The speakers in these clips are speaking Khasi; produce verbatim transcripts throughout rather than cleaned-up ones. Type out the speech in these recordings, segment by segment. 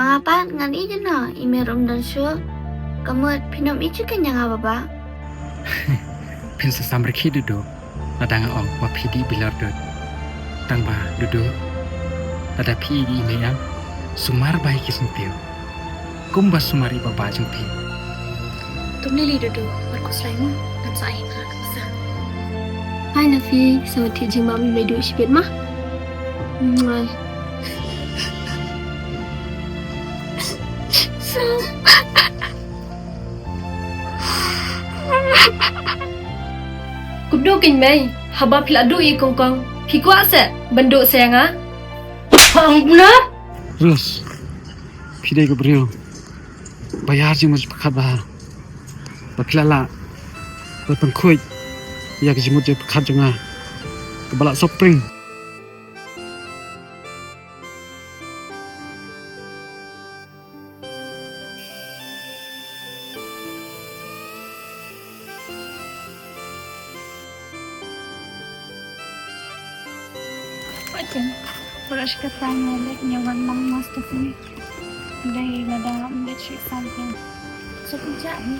Nga pat ngan ïeit noh, i mei ruh ym don shuh. Ka mut phin ym ïeit shuh kein ïa nga, Baba. Phin sa sam rkhie, Dudu. Lada nga ong ba phi dih bilor dud. Tang ba, Dudu, lada phi ïeit ïa i mei em, sumar bha ïa ki syntiew, kumba sumar ïa i Baba jong phi. Tum lili, Dudu, wat khuslai mo, ngam sa ai ïa nga ka pisa. Hai Nafi, sa wan thied jingmam ïa i Meiduh shibit ma. Mwah. Kumno kein mei, haba phi la duh ïa i Kong Kong, phi kwah seh ban duh seh ïa nga? Pang bla. Rose, phi dei ka briew ba ïar jingmut jingpyrkhat bha, ba phi la lah ban pynkhuid ïa ka jingmut jingpyrkhat jong nga kaba la sopring. Pardon, pura shi kata nga leh, nga wan lang master ni. Dei lada ym leh shi something. So pynjah hi.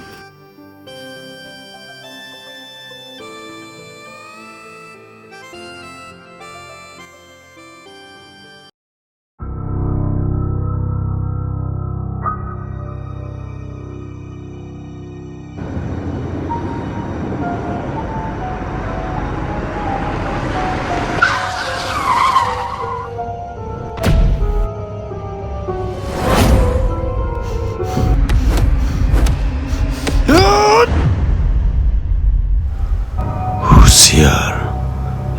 Husiar,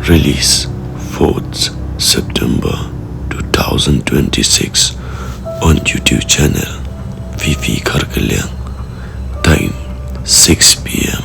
release fourth September two thousand twenty-six on YouTube channel Fifi Kharkeliang. Time six p.m.